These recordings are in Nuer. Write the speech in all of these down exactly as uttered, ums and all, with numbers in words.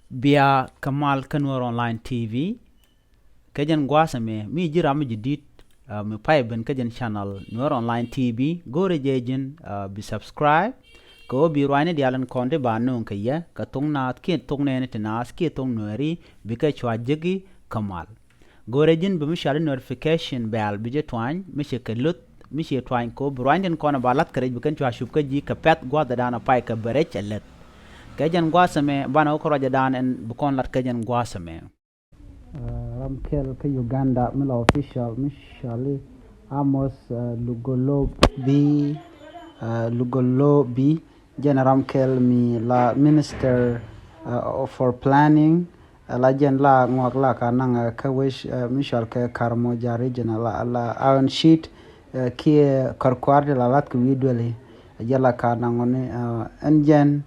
Bia kɛ mal kä Nuer Online T V. Kɛ jɛn gua̱a̱th ɛmɛ mi ji̱ ram mi ji̱ di̱t, ah, mi pay ben kä jɛn channel Nuer Online T V. Go̱rɛ jɛ ji̱n, ah, bi subscribe. Kɛ ɣöö bi ruacni diaal in kɔn ti ba nööŋ kɛ yɛ kɛ thoŋ naath kiɛ thoŋ nɛɛni ti naath kiɛ thoŋ Nuɛɛri bikɛ cua jeki kɛ mal. Go̱rɛ ji̱n bi mi cuali notification bell bi jɛ tuany mi cɛ kɛ luth mi cɛ tuany kɛ ɣöö bi ruacni tin kɔn ba lath kɛ rɛc bi kɛn cua cup kä ji̱ kɛ pɛ̈th gua̱a̱th ɛ daan a pay kɛ bɛ rɛc ɛ leth. Kɛ jɛn gua̱a̱th ɛmɛ banɛ wä kä ruacɛ daan ɛn bi kɔn lat kɛ jɛn gua̱a̱th ɛmɛ. Uh, ram kɛl kä Uganda mi la official mi cuali Amos, uh, Lugolobi, uh, Lugolobi, jɛn ram kɛl mi la minister, uh, for planning, uh, la jɛn la ŋuak la ka naŋ, uh, kä wec, uh, mi cual kɛ Karamoja region la, la Iron Sheet, uh, kiɛ kɔrkuar ti la lath kɛ wi̱i̱ dueli, uh, jɛ la ka naŋ ŋuni, uh, ɛn jɛn,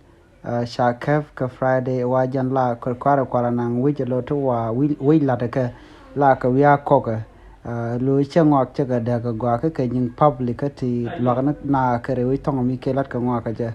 uh, ca kɛp kɛ Friday wa jɛn la kɔrkuar kual naŋ wi̱c lo ti wa wi̱c, wi̱c lat kɛ la kɛ wi̱i̱ a kɔkɛ. Uh, lo cɛ ŋɔak cɛ kɛ dɛk kɛ gɔaa kä kɛ nyiŋ public kä ti luak ni na kɛ rɛy wi̱c thɔŋ mi kɛ lat kɛ ŋɔak kɛ jɛ.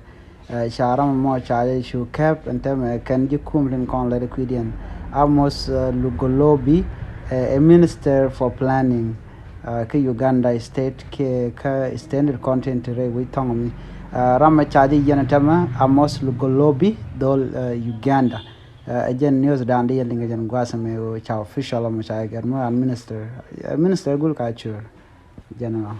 Uh, ca ram mɔ ca jɛ cu kɛp ɛn tɛmɛ kɛn ji̱ kum tin kɔn lɛt kui̱diɛn. Amos, uh, Lugolobi, uh, a minister for planning, uh, kä Uganda state kɛ kä extended content rɛy wi̱c thɔŋ mi. Uh, ram mɛ ca jɛ yɛn ɛn tɛmɛ Amos Lugolobi dhol, uh, Uganda. Uh, ɛ jɛn news dan di yɛ liŋ ɛ jɛn gua̱a̱th mɛ ɣöö ca official mɔ ca jɛ gɛr mɔ an minister. Uh, minister gul ka cur. General.